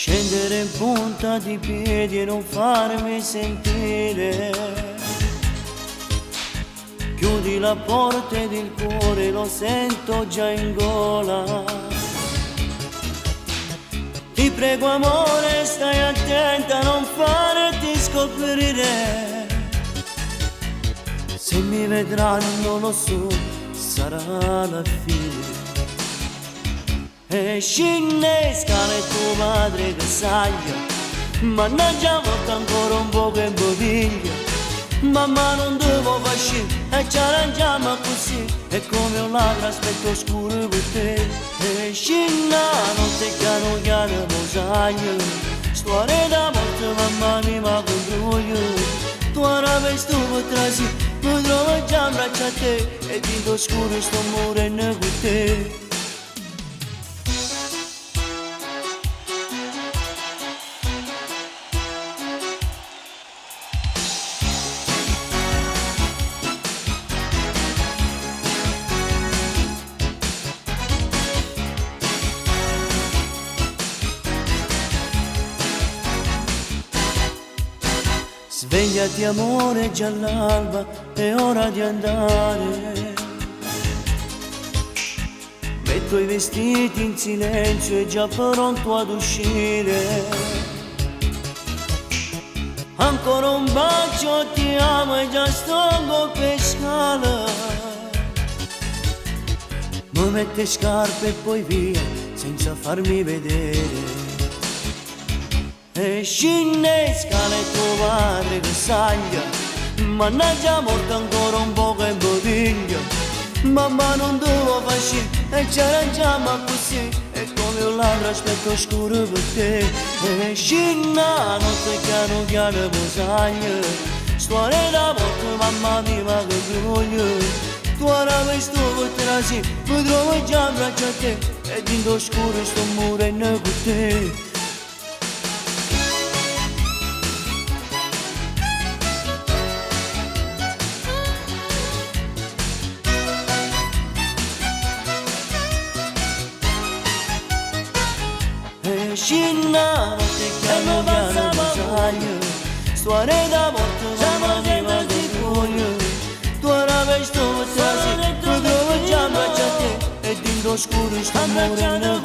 Scendere in punta di piedi e non farmi sentire. Chiudi la porta ed il cuore lo sento già in gola. Ti prego amore, stai attenta a non farti scoprire. Se mi vedranno lo so, sarà la fine. E scende scale tua madre che saglia, mannaggia volta ancora un po' che bottiglia. Mamma non devo fasci e ci arrangiamo così, e come un ladro aspetto scuro per te. E scende notte chiaro chiaro mosaglia, storia da morte mamma mia ma controglio. Tu ora vesto per trasi, mi trovo già in braccio a te, e dentro scuro sto morendo con te. Svegliati amore, già l'alba, è ora di andare. Metto i vestiti in silenzio e già pronto ad uscire. Ancora un bacio, ti amo e già sto per scala. Mi mette scarpe e poi via, senza farmi vedere. E scende scale tua madre che saglia, mannaggia morta ancora un po' che bottiglia. Mamma non devo fasci e ci arrangiamo così, e come un ladro aspetto scuro per te. E scende notte chiaro chiaro posaglia, storia da morte mamma mia ma che grugno. Tu ora vesto per trasi, mi trovo già in braccio a te, e dentro scuro sto morendo con te. Scina notte chiaro chiaro posaglia, storia da morte mamma mia ma che grugno. Tu ora vesto per trasi, mi trovo già in braccio a te, e dentro scuro sto morendo.